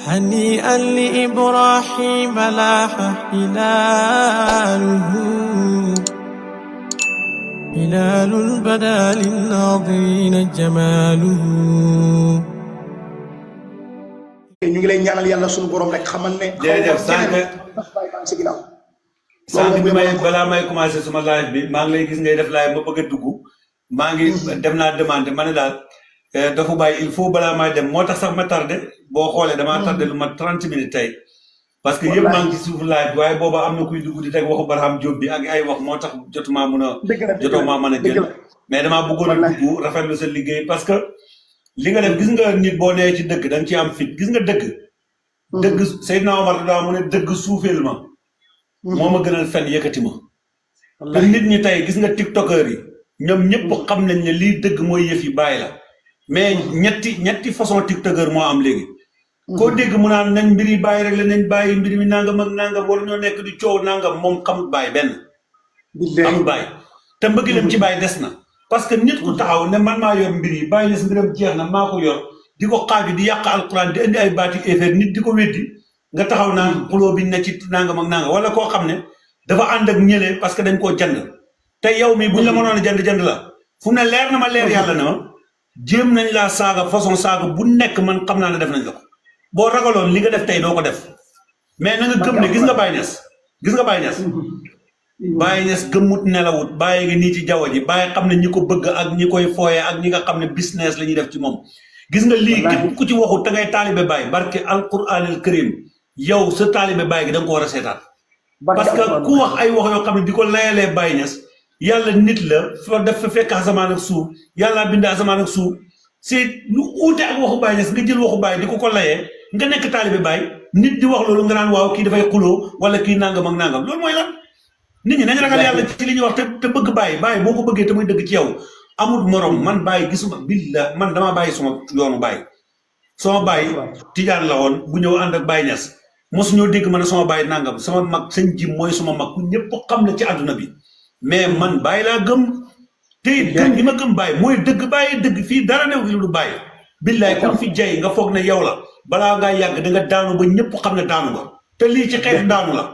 هنيئا لإبراهيم لاح هلاله هلال بدا للناظرين جماله. ñu ngi lay ñaanal yàlla sunu borom rek xamal ne. jërëjëf sànq bi balaa may commencé suma live bi maa ngi lay gis ngay def live ma bëgg a dugg maa ngi def naa demande ma ne daal dafa bàyyi il faut balaa may dem moo tax sax ma tardé boo xoolee damaa tardé lu ma 30 minutes tey parce que yëpp maa ngi ci suuf live bi waaye booba am na kuy dugg di teg waxu Barham Diop bi ak ay wax moo tax jotumaa mën a jël mais damaa bëggoon a dugg rafetlu sa liggéey parce que li nga def gis nga nit boo nee ci dëgg da nga ci am fit gis nga dëgg Seydina Omar daa mu ne dëgg suufeel ma moo ma gënal fen yëkkati ma te nit ñi tey gis nga tiktokeur yi ñoom ñëpp xam nañ ne lii dëgg mooy yëf yi bàyyi la mais ñetti façon tiktokeur moo am léegi koo dégg mu naan nañ mbir yi bàyyi rek la nañ bàyyi mbir mi nangam ak nangam war ñoo nekk di coow nangam moom xamut bàyyi benn xamut bàyyi te mbëggeelam ci bàyyi des na parce que nit ku taxaw ne man maa yor mbir yi bàyyi des mbiram jeex na maa ko yor di ko xaaju di yàq alquran di indi ay baati effet nit di ko weddi nga taxaw naan xuloo bi ne ci nangam ak nangam wala koo xam ne dafa ànd ak ñële parce que dañ koo jënd te yow mi buñ la mënoon a jënd la fu ne leer na ma leer yàlla ne ma jéem nañ laa saaga façon saaga bu nekk man xam naa ne def nañ la ko boo ragaloon li nga def tey doo ko def mais na nga gëm ne gis nga Baye Niass gëmmut nelawut bàyyi ngi nii ci jaww ji bàyyi xam ne ñi ko bëgg ak ñi koy fooye ak ñi nga xam ne business la ñuy def ci moom gis nga lii képp ku ci waxut te ngay taalibe Baye barke alquranil karim yow sa taalibe Baye gi da nga ko war a seetaan parce que ku wax ay wax yoo xam ne di ko layalee Baye Niass yàlla nit la fa def fa fekk asamaan ak suuf yàlla bind asamaan ak suuf c'est lu uute ak waxu Baye Niass nga jël waxu Baye di ko layee nga nekk taalibe Baye nit di wax loolu nga naan waaw kii dafay xuloo wala kii nangam ak nangam loolu mooy lan nit ñi nañ ragal yàlla ci li ñuy wax te bëgg Baye boo ko bëggee te muy dëgg ci yow amul morom man Baye gisuma billa man damaa bàyyi suma yoonu Baye sama Baye tijaan la woon bu ñëw ànd ak Baye Niass mosuñoo dégg ma ne sama Baye nangam sama mag sëñ ji mooy suma mag ku ñëpp xam ne ci àdduna bi mais man Baye laa gëm te gëm gi ma gëm Baye mooy dëgg Baye dëgg fii dara new gi lu Baye billaay comme fi jay nga foog ne yow la balaa ngaa yàgg da nga daanu ba ñëpp xam ne daanu nga te lii ci xeetu daanu la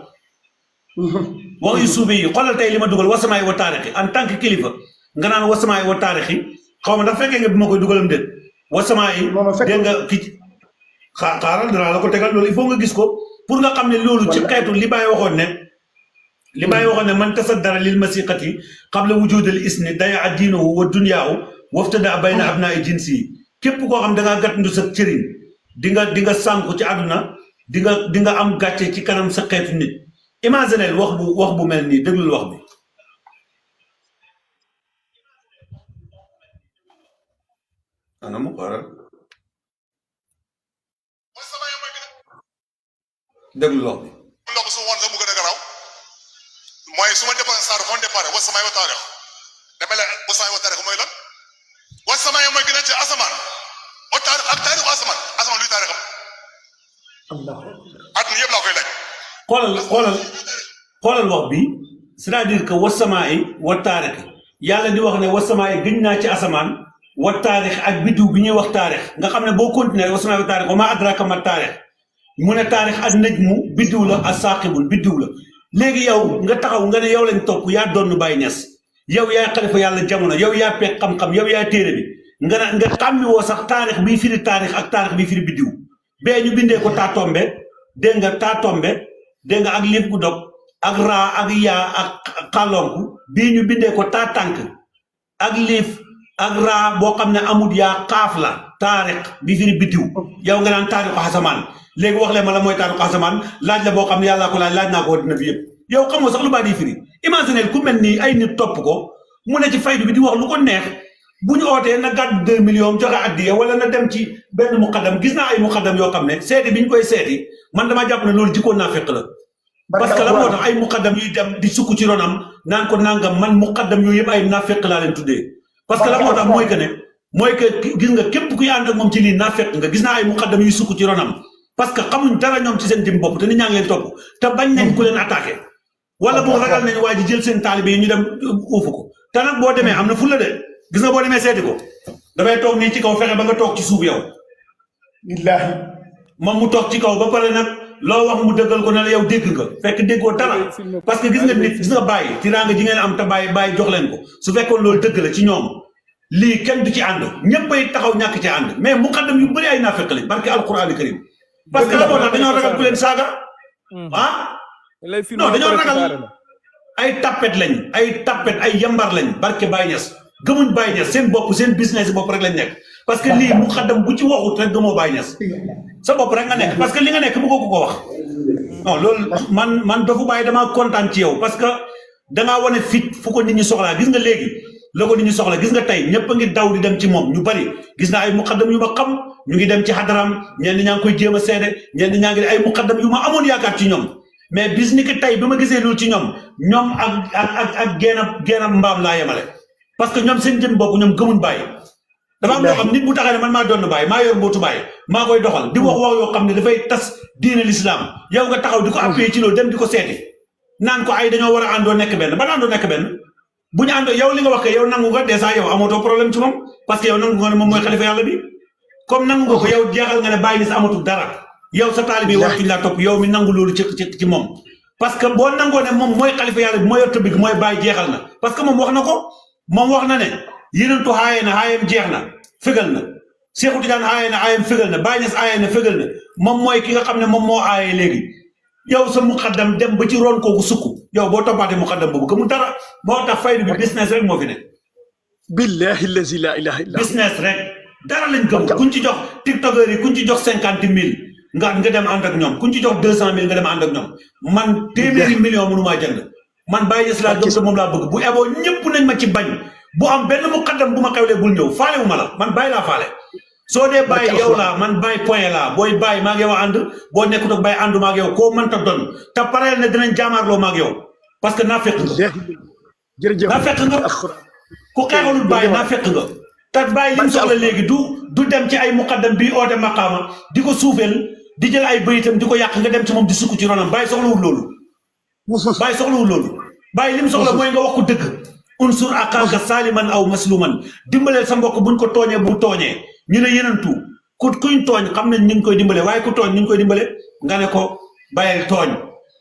wax yu suufe yi xoolal tey li ma dugal wasamaay wa taarixi en tant que kilifa nga naan wasamaay wa taarixi xaw ma ndax fekkee nga bi ma koy dugalam déet wasamaay dégg nga kii xaaral danaa la ko tegal loolu il faut nga gis ko pour nga xam ne loolu ci xeetu li Baye waxoon ne man tasaddara lil masiqati qabla wujudil isni daya diinahu wa dunyaahu waftada bayna abnaa'i jinsi yi képp koo xam da ngaa gàttandu sa cëriñ di nga sànku ci àdduna di nga am gàcce ci kanam sa xeetu nit imaginel wax bu mel nii déglul wax bi ana mu xaaral déglul wax bi ndox su woon sax mu gën a garaaw mooy su ma dépense saaru fon départ wa samay wa taarix dama la wa samay wa taarix mooy lan wa samay mooy gën a ci asamaan wa taarix ak taarix asamaan luy taarixam àdduna yëpp laa koy laaj xoolal wax bi c'est-à-dire que wasamaay wa taarix yàlla di wax ne wasamaay gëñ naa ci asamaan wa taarix ak biddiw bi ñuy wax taarix nga xam ne boo continuer rek wasamaay wa taarix wa maa adraaka ma taarix mu ne taarix ak najmu biddiw la ak saaqibul biddiw la léegi yow nga taxaw nga ne yow lañ topp yaa doon Baye Niass yow yaa xalifa yàlla jamono yow yaa peeg xam-xam yow yaa téere bi nga xàmmi woo sax taarix biy firi taarix ak taarix biy firi biddiw bee ñu bindee ko taatombe dégg nga taatombe dégg nga ak liif gu dog ak raa ak yaa ak xàllonku bii ñu bindee ko tànk ak liif ak raa boo xam ne amut yaa xaaf la taarix bi firi biddiw yow nga naan taarixu asamaan léegi wax leen ma la mooy taarixu asamaan laaj la boo xam ne yàllaa ko laaj naa ko dina fi yëpp yow xamoo sax lu baa di firi imaginel ku mel nii ay nit topp ko mu ne ci faydu bi di wax lu ko neex bu ñu ootee na gàddu 2 millions joxe addiya wala na dem ci benn muqaddam gis naa ay muqaddam yoo xam ne seeti bi ñu koy seeti man damaa jàpp ne loolu jikkoon naa fekk la parce que la moo tax ay muqaddam yuy dem di sukk ci ronam naan ko nangam man muqaddam yooyu yëpp ay naafeq laa leen tuddee parce que la moo tax mooy que gis nga képp kuy ànd ak moom ci lii naafeq nga gis naa ay muqaddam yuy sukk ci ronam parce que xamuñ dara ñoom ci seen jëm bopp te nit ñaa ngi leen topp te bañ nañ ku leen attaqué wala boo ragal nañ waa ji jël seen taalibe yi ñu dem uufu ko te nag boo demee am na fulla de gis nga boo demee seeti ko dafay toog nii ci kaw fexe ba nga toog ci suuf yow billaahi moom mu toog ci kaw ba pare nag loo wax mu dëggal ko ne la yow dégg nga fekk déggoo dara parce que gis nga nit gis nga bàyyi tiraanga ji ngeen am te bàyyi jox leen ko su fekkoon loolu dëgg la ci ñoom lii kenn du ci ànd ñëppay taxaw ñàkk ci ànd mais muqaddam yu bëri ay naafeq lañ barke alquraan karim parce que la moo tax dañoo ragal ku leen saaga ah non dañoo ragal ay tappet lañ ay yambar lañ barke Baye Niass gëmuñ Baye Niass seen bopp seen business bopp rek lañ nekk parce que lii muqaddam bu ci waxut rek gëmoo Baye Niass sa bopp rek nga nekk parce que li nga nekk bu ko wax non loolu man dafa bàyyi damaa kontaan ci yow parce que dangaa wane fit fu ko nit ñi soxlaa gis nga léegi la ko nit ñi soxla gis nga tey ñëpp a ngi daw di dem ci moom ñu bari gis naa ay muqaddam yu ma xam ñu ngi dem ci xadaram ñenn ñaa ngi koy jéem a seede ñenn ñaa ngi ay muqaddam yu ma amoon yaakaar ci ñoom mais bis ni que tey bi ma gisee loolu ci ñoom ak geenam mbaam laa yemale parce que ñoom seen jëm bopp ñoom gëmuñ bàyyi dafa am loo xam nit bu taxee ne man maa doon bàyyi maa yor mbootu bàyyi maa koy doxal di wax yoo xam ne dafay tas diine l'islam yow nga taxaw di ko appuyé ci loolu dem di ko seeti naan ko ay dañoo war a àndoo nekk benn ban àndoo nekk benn bu ñu àndoo yow li nga wax yow nangu nga dèjà yow amatoo problème ci moom parce que yow nangu nga ne moom mooy xalifa yàlla bi comme nangu nga ko yow jeexal nga ne bàyyi ni sa amatul dara yow sa taalibe war tuñ laa topp yow mi nangu loolu ci moom parce que boo nangoo ne moom mooy xalifa yàlla bi mooy yor tëbbi mooy bàyyi jeexal na parce que moom wax na ko moom wax na ne yénentu xaayee na xaayam jeex na fégal na Seexu Tijaan aayee na aayam fégal na Baay Ñas aayee na fégal na moom mooy ki nga xam ne moom moo aayee léegi yow sa muqaddam dem ba ci ron kooku sukk yow boo toppaatee muqaddam boobu gëmul dara moo tax faydu bi business rek moo fi ne billahi allazi la ilaha illa business rek dara lañ gëm kuñ ci jox tiktokeur yi kuñ ci jox 50,000 nga dem ànd ak ñoom kuñ ci jox 200,000 nga dem ànd ak ñoom man téeméeri million mënumaa jënd man Baay Ñas laa gëm te moom laa bëgg bu eboo ñëpp nañ ma ci bañ bu am benn muqaddam bu ma xewlee bul ñëw faale wu ma la man bàyyi laa faale soo dee bàyyi yow laa man bàyyi point laa booy bàyyi maa ngi yow ànd boo nekkut ak bàyyi àndu maa ngi yow koo mënta doon te pareel ne dinañ jaamaarloo maa ngi yow parce que naa fekk nga jërëjëf naa fekk nga ku xeexalul bàyyi naa fekk nga te bàyyi li mu soxla léegi du dem ci ay muqaddam bi oote maqaama di ko suufeel di jël ay bëyitam di ko yàq nga dem ci moom di sukk ci ronam bàyyi soxlawul loolu bàyyi li mu soxla mooy nga wax ko dëgg unsur akaaka saliman aw masluman dimbaleel sa mbokk buñ ko tooñee bu tooñee ñu ne yenentu kuñ tooñ xam nañ ñu ngi koy dimbale waaye ku tooñ ñu ngi koy dimbale nga ne ko bàyyil tooñ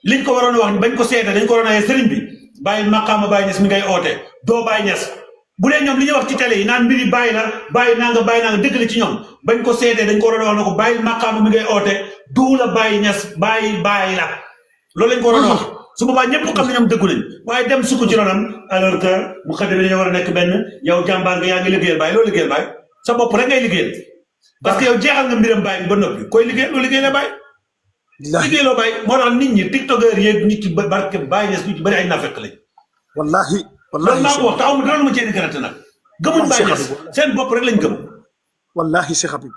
liñ ko waroon a wax bañ ko seete dañ ko waroon a sëriñ bi bàyyil maqaama Baay Ñas mi ngay oote doo Baay Ñas bu dee ñoom li ñuy wax ci télé yi naan mbiri bàyyi naa nga dëgg la ci ñoom bañ ko seetee dañ ko waroon a wax ne ko bàyyil maqaama mi ngay oote duu la Baay Ñas bàyyi la loolu lañ ko waroon a wax su boobaa ñëpp xam ne ñoom dëggu nañ waaye dem sukk ci ronam alors que mu xadde bi dañoo war a nekk benn yow jàmbaar nga yaa ngi liggéeyal Baay loolu liggéeyal Baay sa bopp rek ngay liggéeyal parce que yow jeexal nga mbiram Baay ba noppi koy liggéeyal loolu liggéey la Baay liggéeyaloo Baay moo tax nit ñi tiktokeur yeeg nit ci barke Baay Ñas ñu ci bëri ay nafeq lañ wallahi loolu maa ko wax te amul dara lu ma cee di gërante nag gëmuñ Baay Ñas seen bopp rek lañ gëm wallahi Cheikh Habib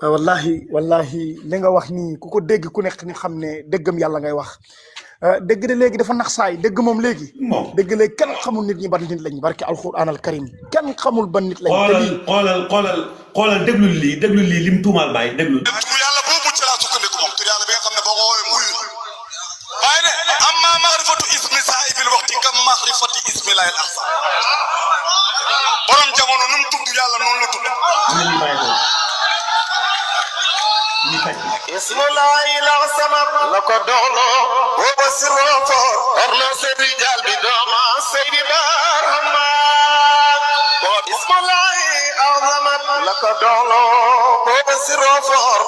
wallahi li nga wax nii ku ko dégg ku nekk ni xam ne dëggam yàlla ngay wax dëgg de léegi dafa nax saay dëgg moom léegi dëgg léegi kenn xamul nit ñi ban nit lañ barke alquran al karim kenn xamul ban nit lañ xoolal déglu lii lim tuumaal Baay déglu tur yàlla boobu ci laa sukkandiku moom tur yàlla bi nga xam ne boo ko woowee muy waaye ne amma maarifatu ismi saahibil waxti ka maarifati ismi laayil ahsan borom jamono nu mu tudd yàlla noonu la tudd ismulaay la samam la ko doxlo booba siroo foor orlo seydi jaal bi dooma seydi barhama ismulaay azamat la ko doxlo booba siroo foor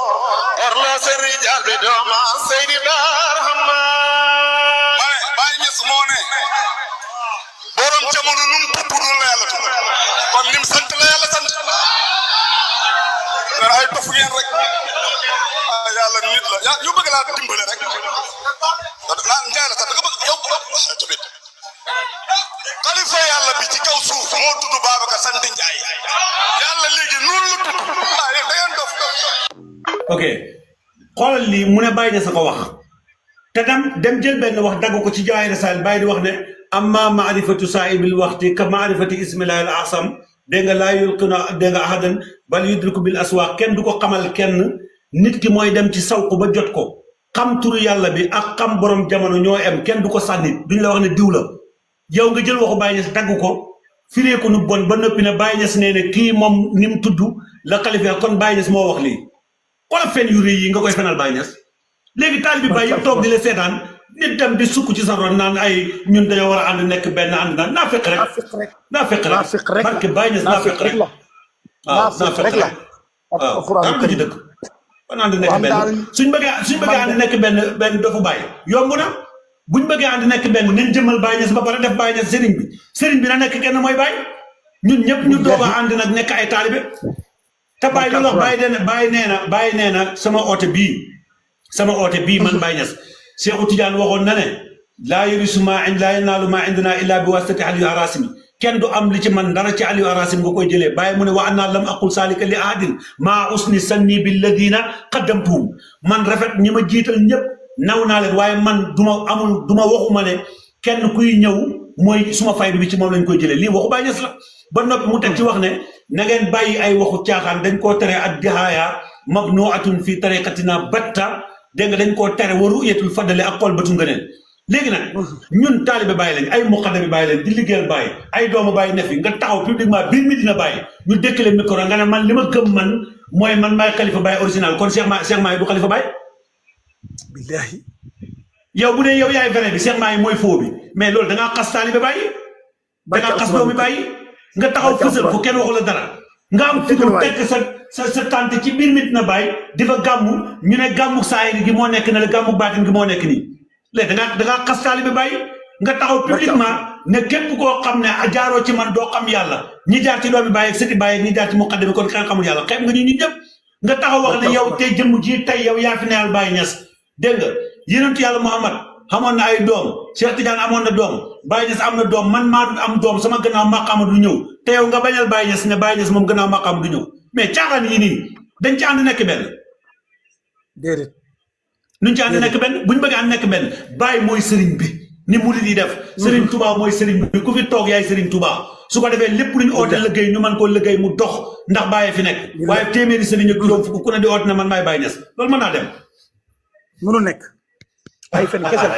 orlo seydi jaal bi dooma seydi barhama Baay Ñas moo ne borom jamono nu mu tudd noonu la yàlla tudd kon lim sant la yàlla sant ay dof ngeen rek yàlla nit la ñu bëgg laa dimbale rek njaay la sax da nga bëgg yow tamit xalifa yàlla bi ci kaw suuf moo tudd Babacar sant Njaay yàlla léegi noonu la tudd da ngeen dof ok xoolal lii mu ne Baay Ñas a ko wax te dem jël benn wax dagg ko ci jawaahir rasaa'il Baay di wax ne amma maarifatu saahibil waxti ka maarifati ismillaahil asam dégg nga laa yulqina dégg nga ahadan bal yudriku bil aswaaq kenn du ko xamal kenn nit ki mooy dem ci sawq ba jot ko xam turu yàlla bi ak xam borom jamono ñoo em kenn du ko sànni duñ la wax ne diw la yow nga jël waxu Baay Ñas dagg ko firee ko nu bon ba noppi ne Baay Ñas nee ne kii moom ni mu tudd la xalifa kon Baay Ñas moo wax lii xoolal fen yu rëy yi nga koy fenal Baye Niass léegi taalibe bi Baye yëpp toog di la seetaan nit dem di sukk ci sa ron naan ay ñun dañoo war a ànd nekk benn ànd naan naa fekk rek barke Baye Niass naa fekk rek waaw naa fekk rek waaw am ci dëkk kon ànd nekk benn suñ bëggee ànd nekk benn dofu Baye yomb na buñ bëggee ànd nekk benn nañ jëmal Baye Niass ba pare def Baye Niass sëriñ bi na nekk kenn mooy Baye ñun ñëpp ñu doog a ànd nag nekk ay taalibe te Baye lu wax Baye nee na sama oote bii man Baye Niass Cheikhu Tidiane waxoon na ne laa yurisu laa yanaalu maa indina illa bi wasitati Aliou Arasimi kenn du am li ci man dara ci Aliou Arasimi nga koy jëlee Baye mu ne wa annaa lam aqul saalika li ahadin maa usni sanni billadina qaddamtuhum man rafet ñi ma jiital ñëpp naw naa leen waaye man duma waxuma ne kenn kuy ñëw mooy suma faydu bi ci moom lañ koy jëlee lii waxu Baye Niass la ba noppi mu teg ci wax ne na ngeen bàyyi ay waxu caaxaan dañ koo tere ak dihaaya mamnuatun fi tariqatina batta dégg nga dañ koo tere wa ru'yatul fadli ak xool bëtu ngëneel léegi nag ñun taalibe Baye lañ ay muqaddami Baye lañ di liggéeyal Baye ay doomu Baye ne fi nga taxaw publiquement biir Medina Baye ñu dëkkale micro nga ne man li ma gëm man mooy man maay xalifa Baye original kon Cheikh Mahi du xalifa Baye billahi yow bu dee yow yaay vrai bi Cheikh Mahi mooy faux bi mais loolu da ngaa xas taalibe Baye da ngaa xas doomi Baye nga taxaw fësal ko kenn waxu la dara nga am fitu tekk sa tante ci biir Medina Baye di fa gàmmu ñu ne gàmmu saayir gi moo nekk ne la gàmmu baatin gi moo nekk nii léegi da ngaa xas taalibe Baye nga taxaw publiquement ne képp koo xam ne jaaroo ci man doo xam yàlla ñi jaar ci doomi Baye ak sëti Baye ak ñi jaar ci muqaddami kon kan xamul yàlla xeeb nga ñu ñëpp nga taxaw wax ne yow tey jëmm ji tey yow yaa fi neyal Baye Niass dégg nga yonentu yàlla Muhammad xamoon na ay doom Cheikh Tidiane amoon na doom Baye Niass am na doom man maa am doom sama gannaaw maqaama du ñëw te yow nga bañal Baye Niass ne Baye Niass moom gannaaw maqaama du ñëw mais caaxaan yi nii dañ ci ànd nekk benn déedéet nuñ ci ànd nekk benn buñ bëgg ànd nekk benn Baye mooy sëriñ bi ni murid yi def sëriñ Touba mooy sëriñ bi ku fi toog yaay sëriñ Touba su ko defee lépp lu ñu oote liggéey ñu mën koo liggéey mu dox ndax Baye fi nekk waaye téeméeri sëriñ ak juróom fukk ku ne di oote ne man maay Baye Niass loolu mën naa dem mënu nekk ay fen kese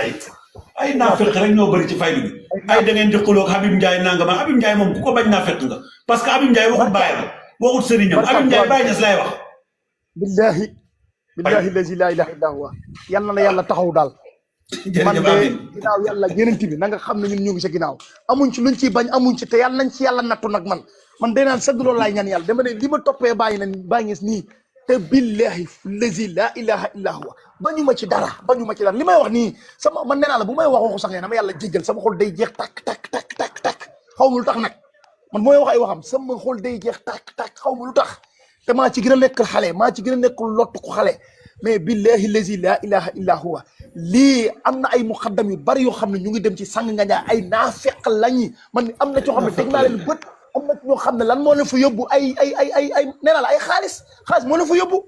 ay naafeq rek ñoo bëri ci faydu bi ay da ngeen di xuloo ak Habib Ndiaye nanga ma Habib Ndiaye moom ku ko bañ naafeq nga parce que Habib Ndiaye waxut Baye la waxut sëriñam Habib Ndiaye Baye Niass lay wax billahi lazi la ilaha illa huwa yal na la yàlla taxaw daal man de ginnaaw yàlla yenent bi na nga xam ne ñun ñu ngi sa ginnaaw amuñ ci luñ ciy bañ amuñ ci te yàlla nañ ci yàlla nattu nag man day naan sëgg loolu laay ñaan yàlla dama ne li ma toppee Baye Niass nii te billahi lazi la ilaha illa huwa bañu ma ci dara li may wax nii sama man nee naa la bu may wax waxu sax nee na ma yàlla jéggal sama xol day jeex tak xaw ma lu tax nag man mooy wax ay waxam sama xol day jeex tak xaw ma lu tax te maa ci gën a nekk xale maa ci gën a nekk lott ko xale mais billahi lazi la ilaha illa huwa lii am na ay muqaddam yu bari yoo xam ne ñu ngi dem ci sang nga ñaa ay naafeq lañi man am na coo xam ne teg naa leen bët am na ñoo xam ne lan moo leen fa yóbbu ay nee naa la ay xaalis moo leen fa yóbbu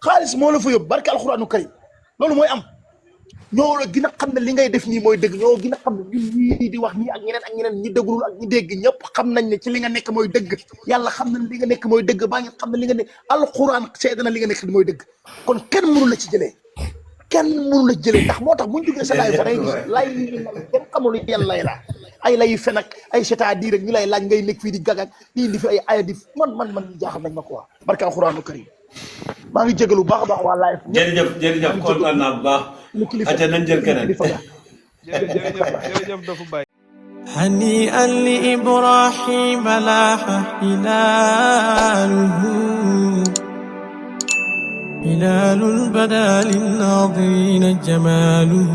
xaalis moo la fa yóbbu barke alxuraanu karim loolu mooy am ñoo la gën a xam ne li ngay def nii mooy dëgg ñoo gën a xam ne ñun ñii di wax nii ak ñeneen ñi déggul ak ñi dégg ñëpp xam nañ ne ci li nga nekk mooy dëgg yàlla xam na li nga nekk mooy dëgg baa ngeen xam ne li nga nekk alxuraan seede na li nga nekk mooy dëgg kon kenn mënu la ci jëlee ndax moo tax buñ jógee sa laay fa ngay gis lay yi kenn xamul yan lay la ay lay fen ak ay c'est-à-dire rek ñu lay laaj ngay nekk fii di gagak di indi fi ay aya di man jaaxal nañ ma quoi barke alxuraanu karim maa ngi jégalu baax a baax waa live jërëjëf kontaan naa bu baax aca nañ jël keneen jërëjëf Dofu Baye هنيئا لإبراهيم لاح هلال بدا للناظرين جماله